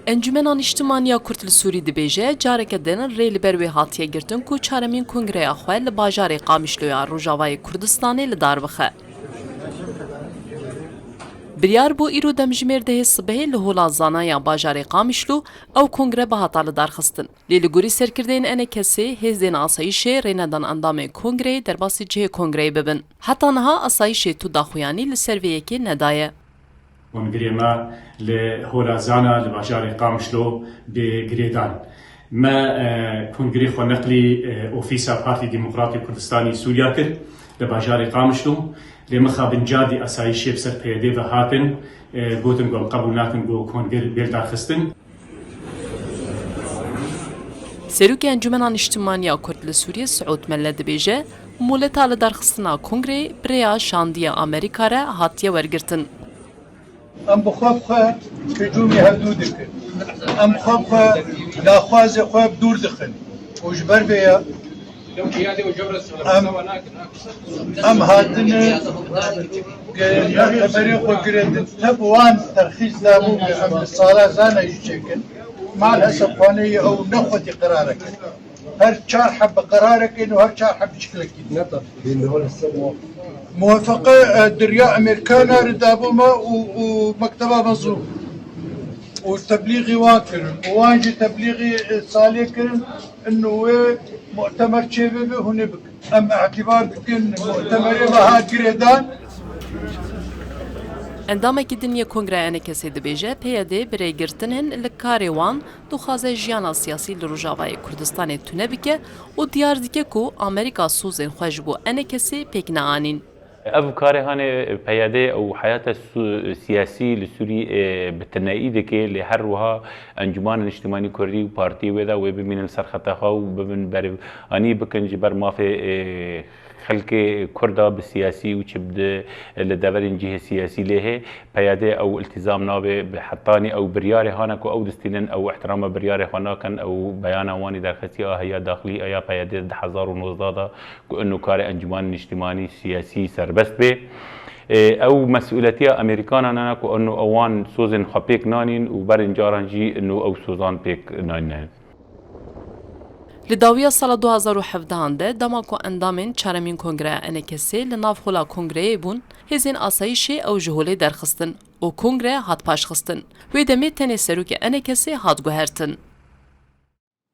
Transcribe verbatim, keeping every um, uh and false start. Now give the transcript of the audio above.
Encûmena Nîştimanî ya Kurd li Sûrî dibêje, careke din rê li ber wê hatiye girtin ku çaremîn kongreya xwe li bajarê Qamişlo ya Rojavayê Kurdistanê li dar bixe. Biryar bû îro demjimêr dehê sibehê li Hola Zana ya bajarê Qamişlo ew kongre bihata lidarxistin. Lê li gorî serkirdeyên E N K S'ê, hêzên asayîşê rê nedan endamên kongreyê derbasî cihê kongreyê bibin. Heta niha asayîşê tu daxuyanî li ser vê yekê nedaye. Kongrê me li Hola Zana li bajarê Qamişlo bi girêdan. Me, e, kongrê xwe neqlî, e, ofîsa Partî Demokratî Kurdistanî Sûriya kir li bajarê Qamişlo. Lê mixabin cardî asayîşê bi ser P Y D ve hatin, e, gotin ku em qebûl nakin ku kongre bê lidarxistin. Serokê Encûmena Nîştimanî ya Kurd li Sûriyê Siûd Melle dibêje, moleta lidarxistina kongreyê bi rêya şandiya Amerîka re hatiye wergirtin. Em bi xwe bi xwe hicûmê hevdû dikin. Em bi xwe bi xwe daxwazê xwe bi dûr dixin. Û ji ber vê ya em, em hatine mutemerê xwe girêdin. Te bi wan terxîs dabû ku em li sala Zana jî çêkin. Malesef xaneyê ew nexwetî qerarek. Her çar heb bi qerarekê ne û her çar heb bi şikilekî ne. Muwefeqe, e, deriya Amerîkana re dabû me û, û mekteba Mezlûm û teblîxî wan kirin û wan jî teblîxî, e, salê kirin, ino wê mutemer çêbibe, hûn ê bikin. Em îtibar dikin mutemerê me hat girêdan. Endamekî din yê Kongreya E N K S'ê dibêje, P Y D bi rêgirtinên li karê wan dixwaze jiyana siyasî li Rojavayê Kurdistanê tune bike û diyar dike ku Amerîka sozên xwe ji bo E N K S'ê pêk neanîn. Ev karê hanê P Y D û heyata su-, siyasî li Sûriyê, e, bi tineyî dike, lê her wiha Encûmana Niştimanî Kurdî û partiyê wê de wê bimînin ser xeta xwe û bibin berevî bikin ji ber mafê, e, xelkê Kurda bi siyasî û çi bi di, li deverên cihê siyasî lê hê. P Y D ew iltîzam nabe, bi hetanî ew biryarê hane ku ew distînin, ew ihtirama biryarê xwe nakin, ew beyana wanî derxistî a heya daxilî a ya P Y D di hezar û nozdeh de ku ino karê Encûmanê Niştimanî Siyasî serbest bê. Ê, ew mesûletiya Amerîkana nana ku ino ewan sozên xwe pêk nanîn û berên caran jî ino ew sozan pêk nanîne. Li dawiya sala du hazar û hevdehan de, dema ku endamên çaremîn Kongreya E N K S'ê li nav hola kongreyê bûn, hêzên asayîşê ew ji holê derxistin û kongre hat paşxistin. Wê demê tenê serokê E N K S'ê hat guhertin.